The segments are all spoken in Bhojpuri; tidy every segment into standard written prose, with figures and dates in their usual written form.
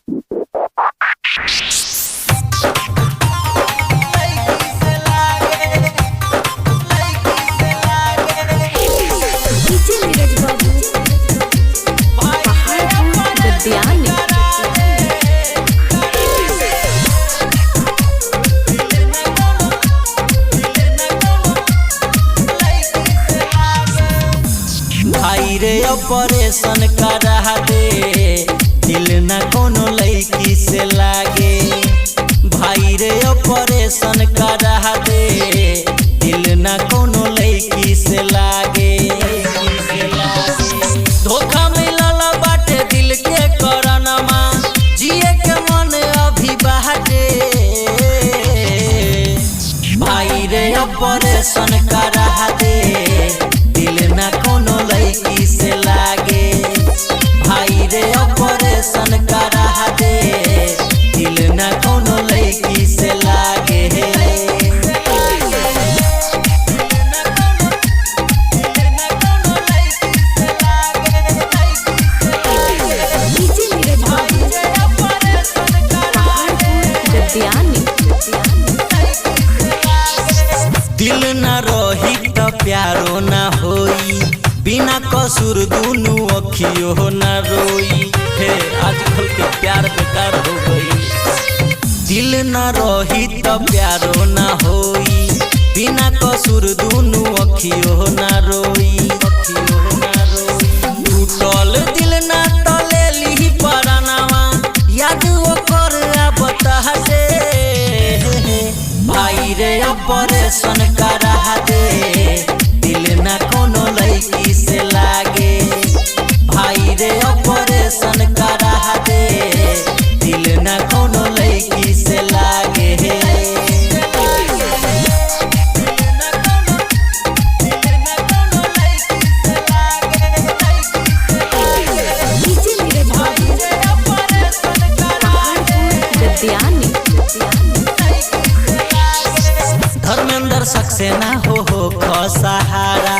डीजे नीरज बाबू, पहाड़पुर दतियानी। भाई रे ऑपरेशन करा दे, दिल न कोनो लड़की से लागे। भाई रे ऑपरेशन करा दे, दिल न कोनो लड़की से लागे। धोखा मिलल बाटे दिल के करनमा, जिए के मन अभी बाटे। भाई रे ऑपरेशन करा दे, दिल न कोनो लड़की से लागे। भाई रे ऑपरेशन करा दे, दिल न कोनो लड़की से लागे। डीजे नीरज बाबू, पहाड़पुर दतियानी। दिल न रही त प्यारो न होई, बिना कसूर दुनु अखियो न रोई। हे आजकल के प्यार बेकार हो गई। दिल न रही त प्यारो न होई, बिना कसूर दुनु अखियो न रोई। अखियो न रोई। टूटल दिल न तले लिही परानावा, याद ओकर आबत हटे। भाई रे ऑपरेशन करा दे, दिल न कोनो लड़की से लागे। भाई रे ऑपरेशन करा दे, दिल न कोनो लड़की से लागे। डीजे नीरज बाबू, पहाड़पुर दतियानी। धर्मेंद्र सक्सेना हो खसहारा,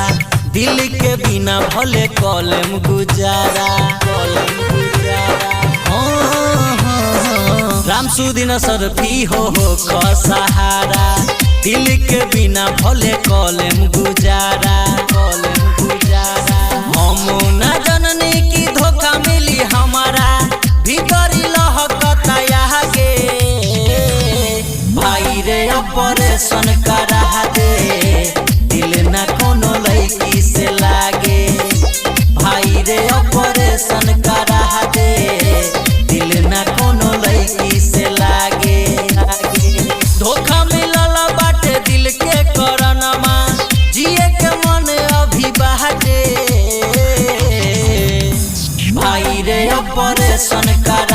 दिल के बिना भले कलम गुजारा। कलम गुजारा। हाँ, हाँ, हाँ। राम सुदिन सरफी हो खसहारा, दिल के बिना भले कलम गुजारा। कलम गुजारा। हम न जननी की धोखा मिली हमारा, भीतरी लहकता के। भाई रे ऑपरेशन करा दे, दिल न कोनो लड़की से लागे। भाई रे ऑपरेशन करा दे, दिल न कोनो लड़की से लागे। धोखा मिलल बाटे दिल के करनमा, जिए के मन अभी बाटे। भाई रे ऑपरेशन करा